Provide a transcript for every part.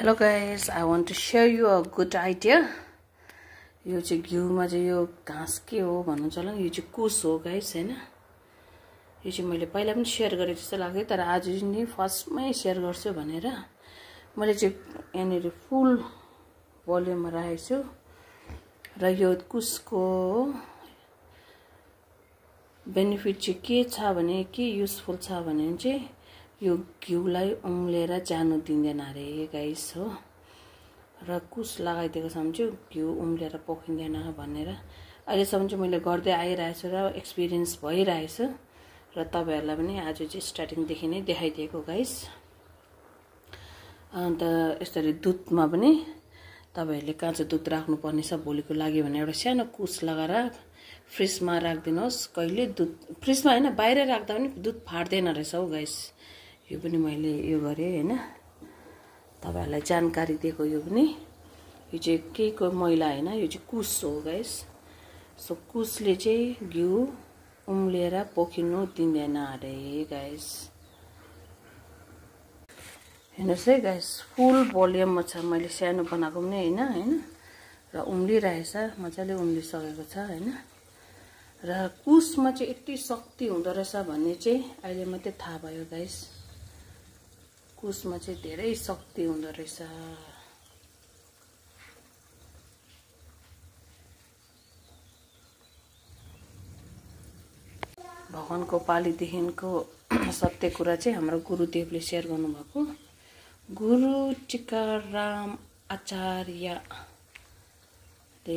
Hello guys, I want to share you a good idea. यो चाहिँ घिउमा चाहिँ यो घाँस के हो भन्नु चला यो चाहिँ कुस हो गाइस हैन। यो चाहिँ मैले पहिला पनि शेयर गरे जस्तो लाग्यो तर आज नि फर्स्टमै शेयर गर्छु भनेर मैले चाहिँ यहाँनिर फुल भोल्युममा राखेको छु र यो कुसको बेनिफिट चाहिँ के छ भने के युजफुल छ भने चाहिँ यो घिउलाई उम्लेर जानु दिँदैन रे गाइस हो र कुस लगाइदिएको छ भने चाहिँ घिउ उम्लेर पोखिँदैन भनेर अहिलेसम्म चाहिँ मैले गर्दै आइरहेछु र एक्सपिरियन्स भइरहेछ र तपाईहरुलाई पनि आज चाहिँ स्टार्टिङ देखि नै देखाइदिएको गाइस। अन्त यसरी दुधमा पनि तपाईहरुले काँचो दुध राख्नु पर्ने छ भोलिको लागि भने एउटा सानो कुस लगाएर फ्रिजमा राख्दिनुहोस्। कहिले दुध फ्रिजमा हैन बाहिर राख्दा पनि दुध फाट्दैन रहेछ हो गाइस। यो पनि मैले यो गरे हैन तपाईहरुलाई जानकारी दिएको यो पनि यो चाहिँ केको मैला हैन यो चाहिँ कुस हो गाइस। सो कुसले चाहिँ घिउ उम्लेर पोखिनु दिँदैन अरे गाइस। हेर्नुस् है गाइस फुल भोल्युममा छ मैले सानो बनाएको पनि हैन र उम्लिरहेछ मजाले उम्लिसकेको छ हैन र कुसमा चाहिँ यति शक्ति हुँदो रहेछ भन्ने चाहिँ अहिले मात्रै थाहा भयो गाइस। कुसमा चाहिँ धेरै शक्ति हुँदो रहेछ। भगवानको पालिदेखिको सत्य कुरा चाहिँ हाम्रो गुरुदेवले शेयर गर्नुभएको गुरु टीकाराम आचार्यले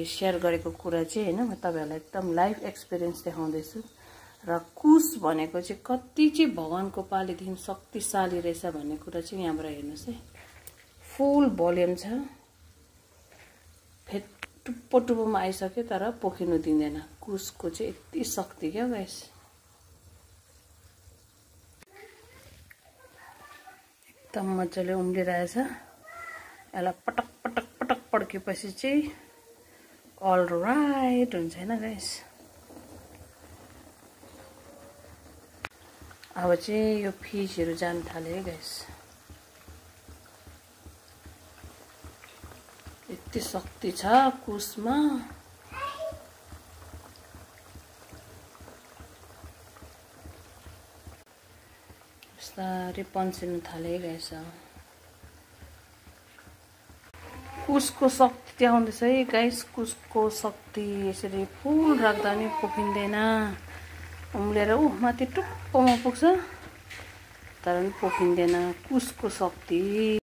शेयर गरेको कुरा चाहिँ हैन म तपाईहरुलाई एकदम लाइफ एक्सपिरियन्स देखाउँदैछु र कुस भनेको चाहिँ कति चाहिँ भगवानको पालिदेखि शक्तिशाली रहेछ भन्ने कुरा चाहिँ यहाँबाट हेर्नुस् है। फुल भोल्युम छ फेट टुप्पो टुप्पोमा आइसक्यो तर पोखिनु दिँदैन। कुसको चाहिँ यति शक्ति क्या गाइस। एकदम मजाले उम्लिरहेछ। यसलाई पटक पटक पटक पड्केपछि चाहिँ अल राइट हुन्छ हैन गाइस। अब चाहिँ यो फिसहरु जान थाल्यो है गाइस। यति शक्ति छ कुसमा। बिस्तारै पन्सिनु थाल्यो है गाइस। कुसको शक्ति देखाउँदैछ है गाइस। कुसको शक्ति यसरी फुल राख्दा नि पोखिँदैन उम्लेर माथि टुप्पोमा पुग्छ तर पनि पोखिँदैन। कुसको शक्ति